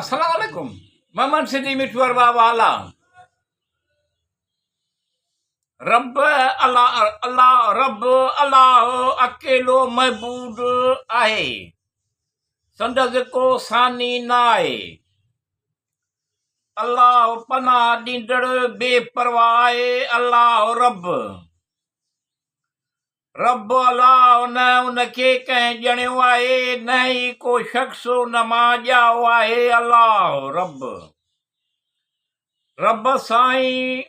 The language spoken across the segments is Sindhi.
السلام عليڪم محمد سنڌي مٺو ارباب اعليٰ رب الله الله رب الله اڪيلو معبود آهي سندس ڪو ثاني نه آهي الله پناهه ڏيندڙ بي پرواهه آهي الله رب رب الله نه ان کي ڪنهن ڄڻيو آهي، نه ئي ڪو شخص ان مان ڄائو آهي. الله رب، رب سائين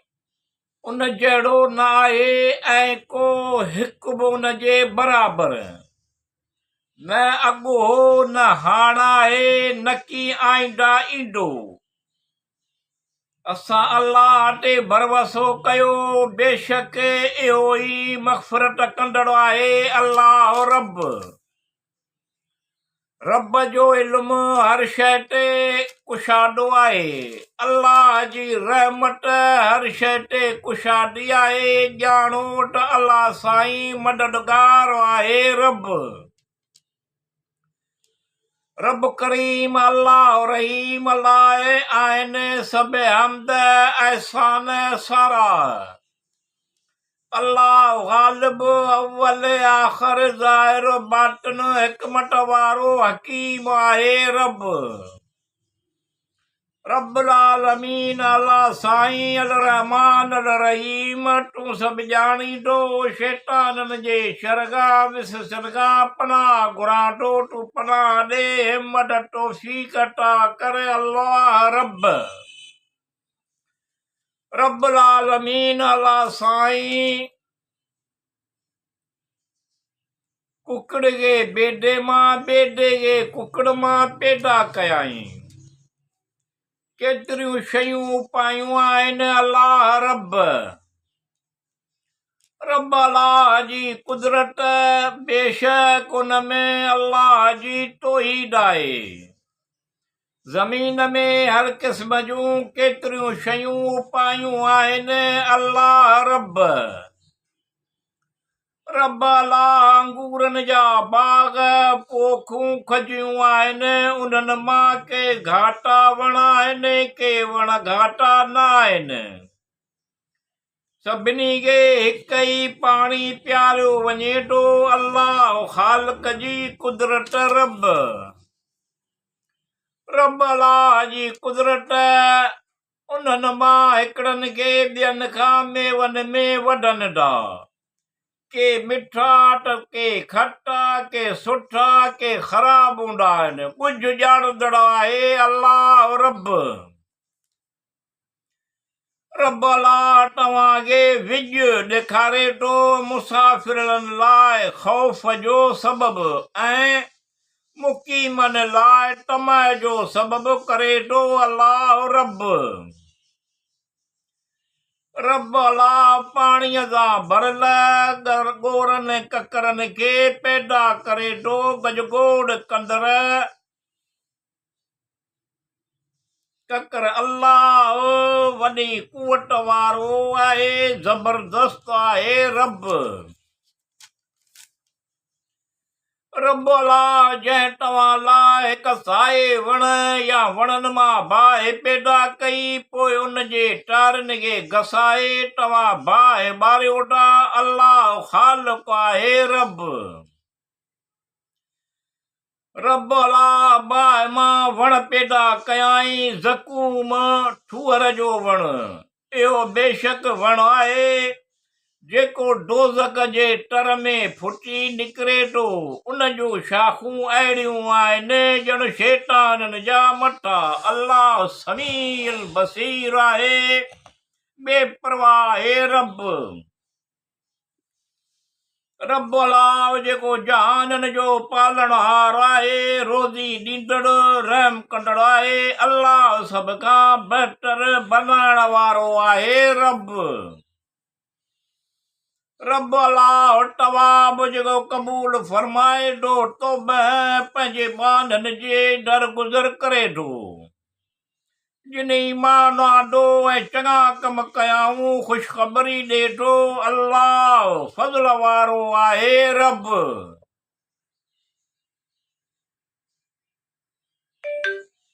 ان جهڙو نه آهي ۽ ڪو هڪ به ان جي برابر نه اڳ هو نه هاڻ آهي نڪي آئنده ايندو. اسان الله تي ڀروسو ڪيو، بيشڪ اهو ئي مغفرت ڪندڙ آهي. الله رب، رب جو علم هر شيء تي ڪشادو آهي. الله جي رحمت هر شيء تي ڪشادي آهي. ڄاڻو ته الله سائين مددگار آهي. رب. رب ڪريم الله رحيم لاء آهن سڀ حمد احسان ساراهه. الله غالب اول آخر ظاهر باطن حڪمت وارو حڪيم آهي. رب. رب العالمين الله سائين الرحمان الرحيم تون سڀ ڄاڻين ٿو شيطانن جي شر کان وسوسن کان پناهه گهران ٿو تون پناهه ڏي همت توفيق عطا ڪر الله رب رب العالمين الله سائين ڪڪڙ کي بيڊي مان، بيڊي کي ڪڪڙ مان پيدا ڪيائين. ڪيتريون شيون اپايون آهن الله رب. رب الله جي قدرت بيشڪ ان ۾ الله جي توحيد آهي. زمين ۾ هر قسم جون ڪيتريون شيون اپايون آهن الله رب. رب الله انگورن جا باغ، پوکون کجيون آهن، انهن مان ڪي گهاٽا وڻ آهن، ڪي وڻ گهاٽا نه آهن. سڀني کي هڪ ئي پاڻي پياريو وڃي ٿو. الله خالق جي قدرت رب. رب الله جي قدرت انهن مان هڪڙن کي ٻين کان ميون ۾ وڍن ٿا. ڪي مٺا ته ڪي کٽا، ڪي سٺا، ڪي خراب هوندا آهن. ڳجهه ڄاڻندڙ آهي الله رب. رب الله توهان کي وڄ ڏيکاري ٿو مسافرن لاء خوف جو سبب ۽ مقيمن لاء طمع جو سبب ڪري ٿو الله رب. رب الله پاڻيء سان ڀريل ڳورن ڪڪرن کي پيدا ڪري ٿو گجگوڙ ڪندڙ ڪڪر الله وڏي قوت وارو آهي زبردست آهي رب. رب الله جنهن توهان لاء هڪ سائي وڻ يا وڻن مان باهه پيدا ڪئي پوء ان جي ٽارين کي گسائي توهان باهه ٻاريو ٿا الله خالق آهي رب. رب الله باهه مان وڻ پيدا ڪيائين، زقوم، ٿوهر جو وڻ، اهو بيشڪ وڻ آهي، جيڪو دوزخ جي تر ۾ ڦٽي نڪري ٿو، ان جون شاخون اهڙيون آهن ڄڻ شيطانن جا مٿا، الله سميع البصير آهي، بي پرواهه آهي رب. رب الله جيڪو جهانن جو پالڻهار آهي، روزي ڏيندڙ، رحم ڪندڙ آهي، الله سڀ کان بهتر بنائڻ وارو آهي، رب. رب الله تواب جيڪو قبول فرمائي ٿو، توبه پنهنجي ٻانهن جي درگذر ڪري ٿو. جن ايمان آندو ۽ چڱا ڪم ڪيائون خوشخبري ڏي ٿو، الله فضل وارو آهي، رب.